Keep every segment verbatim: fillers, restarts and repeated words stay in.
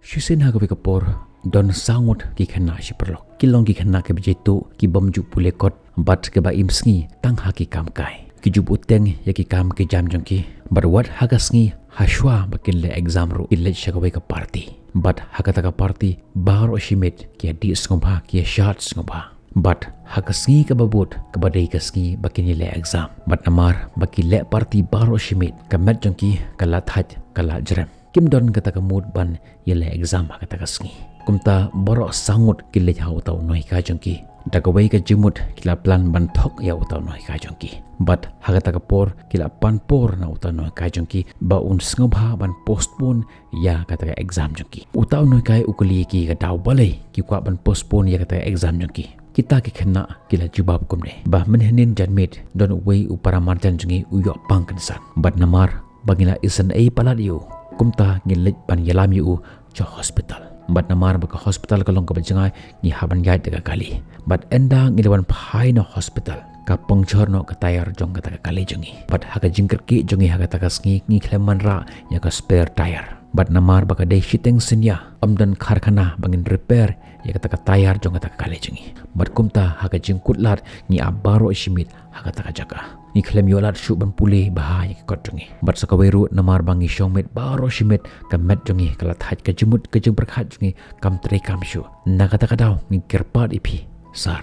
Shisien ha kawei ka por, don saw ngut ki khynnah shi paralok. Ki long ki khynnah kiba jaituh, ki bym ju pule kot, bad kiba im sngi tang ha ki kam kai. Ki ju bteng ïa ki kam ki jam jong ki. Bad wat ha ka sngi, ha shuwa ba kin leh exam ruh, ki leit sha kawei ka party. Bad ha kata ka party, baroh shi miet, ki ïa dih sngewbha, ki ïa shad sngewbha. Bad ha ka sngi kaba bud, kaba dei ka sngi ba kin ïa leh exam. Bad namar ba ki leh party baroh shi miet, ka met jong ki ka la thait, ka la jrem. Kim don kata ka mood ban ïa leh exam ha kata ka sngi. Kumta baroh saw ngut ki leit ha uta u nonghikai jong ki. Da kawei ka jingmut ki la plan ban thok ïa uta u nonghikai jong ki. Bad ha kata ka por ki la pan por na uta u nonghikai jong ki ba un sngewbha ban postpone ïa kata ka exam jong ki. Uta u nonghikai u kylli ïa ki ka daw balei ki kwah ban postpone ïa kata ka exam jong ki. Kita ki khynnah ki la jubab kumne, ba mynhynnin janmiet don uwei u paramarjan jong ngi u ïoh pang kynsan. Bad namar ba ngi la isynei palat ïa u, kumta ngi leit ban ïalam ïa u sha hospital. Bad namar ba ka hospital ka long kaba jngai, ngi hap ban ïaid da ka kali. Bad ynda ngi la wan phai na hospital, ka puncture noh ka tyre jong kata ka kali jong ngi. Bad ha ka jingkyrkieh jong ngi ha kata ka sngi, ngi khlem wanrah ïa ka spare tyre. Bad namar ba ka dei shiteng synñia, ym don karkhana ba ngin repair ïa kata ka tyre jong kata ka kali jong ngi. Bad kumta ha ka jingkutlad ngi ap baroh shi miet ha kata ka jaka. Ngi khlem ïoh lad shuh ban pule bha ïa ki kot jong ngi. Bad sa kawei ruh namar ba ngi shong miet baroh shi miet, ka met jong ngi ka la thait, ka jingmut ka jingpyrkhat jong ngi kam treikam shuh. Na kata ka daw ngi kyrpad ïa phi, sir,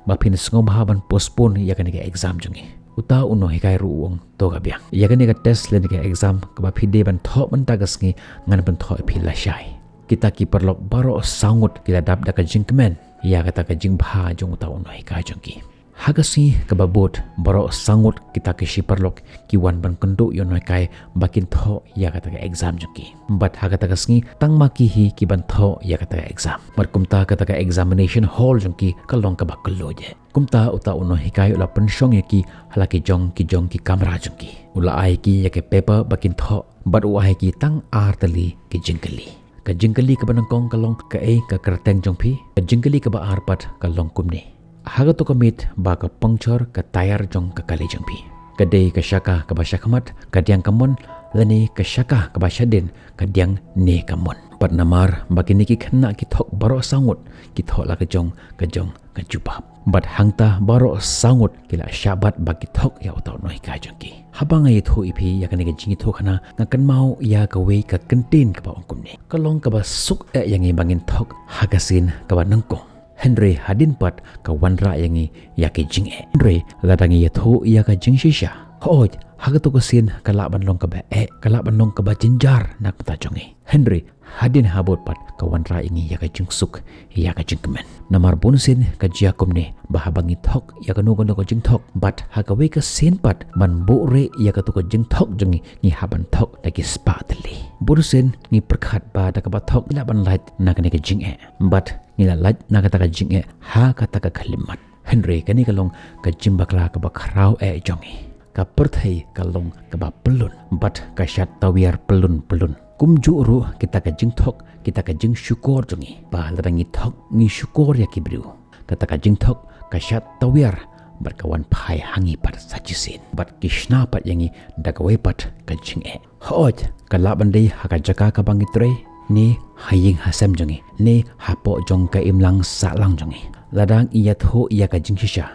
ba phin sngewbha ban postpone ïa kane ka exam jong ngi. Uta u nonghikai ruh u ong, to ka biang. Ïa kane ka test lane ka exam kaba phi dei ban thoh mynta ka sngi, ngan pynthoh ïa phi lashai. Kita ki paralok baroh saw ngut ki la dap da ka jingkmen ïa kata ka jingbha jong uta u nonghikai jong ki. Ha ka sngi kaba bud, baroh saw ngut kita ki shi paralok ki wan ban kynduh ïa u nonghikai ba kin thoh ïa kata ka exam jong ki. Bad ha kata ka sngi tang ma ki hi ki ban thoh ïa kata ka exam. Bad kumta kata ka examination hall jong ki ka long kaba kylluid. Kumta uta u nonghikai u la pynshong ïa ki ha la ki jong ki jong ki kamra jong ki. U la ai ki ïa ki paper ba kin thoh, bad u ai ki tang ar tylli ki jingkylli. Ka jingkylli kaba nyngkong ka long, kaei ka kyrteng jong phi? Ka jingkylli kaba ar pat ka long kumne, ha kato ka miet ba ka puncture ka tyre jong ka kali jong phi, ka dei ka shaka kaba shakhmat ka diang ka mon, lane ka shaka kaba shadien ka diang ne ka mon? Bad namar ba kine ki khynnah ki thok baroh saw ngut, ki thoh la ka jong ka jong ka jubab. Bad hangta baroh saw ngut ki la shah bat ba ki thok ïa uta u nonghikai jong ki. Haba nga ïathuh ïa phi ïa kane ka jingïathuhkhana, nga kynmaw ïa kawei ka kyntien kaba ong kumne, ka long kaba suk eh ïa ngi ba ngin thok ha ka sien kaba nyngkong. Hynrei hadien pat ka wanrah ïa ngi ïa ki jingeh. Hynrei lada ngi ïathuh ïa ka jingshisha, hooid, ha kato ka sien ka lah ban long kaba eh, ka lah ban long kaba jynjar na ka bynta jong ngi. Hynrei hadien habud pat ka wanrah ïa ngi ïa ka jingsuk, ïa ka jingkmen. Namar bunsien ka jia kumne, ba haba ngi thok ïa kano kano ka jingthok, bad ha kawei ka sien pat ban buhrieh ïa kato ka jingthok jong ngi, ngi hap ban thok da ki spah tylli. Bunsien ngi pyrkhat ba da kaba thok ngi lah ban lait na kane ka jingeh, bad ngi la lait na kata ka jingeh ha kata ka khyllipmat. Hynrei kane ka long ka jingbakla kaba khraw eh jong ngi. Ka pyrthei ka long kaba pyllun, bad ka shad tawiar pyllun pyllun. Kumjuh ruh kita ka jingthok, kita ka jingshukor jong ngi, ba lada ngi thok ngi shukor ïa ki briew, kata ka jingthok ka shad tawiar bad ka wan phai ha ngi pat sa shisien, bad ki shna pat ïa ngi da kawei pat ka jingeh. Hooid, ka lah ban dei ha ka jaka kaba ngi trei, ne ha ïing ha sem jong ngi, ne hapoh jong ka imlang sahlang jong ngi. Lada ngi ïathuh ïa ka jingshisha,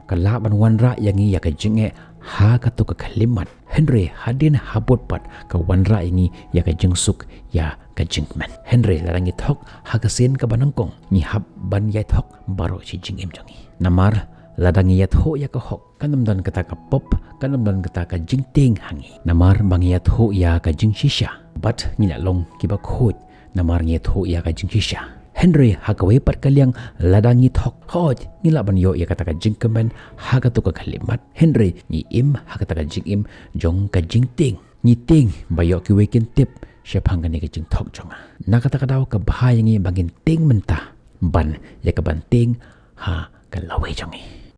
ka lah ban wanrah ïa ngi ïa ka jingeh ha kato ka khyllipmat. Hynrei hadien habud pat ka wanrah ïa ngi ïa ka jingsuk, ïa ka jingkmen. Hynrei lada ngi thok ha ka sien kaba nyngkong, ngi hap ban ïai thok baroh shi jingim jong ngi. Namar lada ngi ïathuh ïa ka hok, kan ym don kata ka pop, kan ym don kata ka jingtieng ha ngi. Namar ba ngi ïathuh ïa ka jingshisha, bad ngi la long kiba khuid namar ngi ïathuh ïa ka jingshisha. Hynrei ha kawei pat ka liang, lada ngi thok, hooid, ngi lah ban ïoh ïa kata ka jingkmen ha kato ka khyllipmat. Hynrei ngi im ha kata ka jingim jong ka jingtieng. Ngi tieng ba ïoh kiwei kin tip shaphang kane ka jingthok jong nga. Na kata ka daw ka bha ïa ngi ba ngin tieng mynta ban ïa kaban tieng ha ka lawei jong ngi.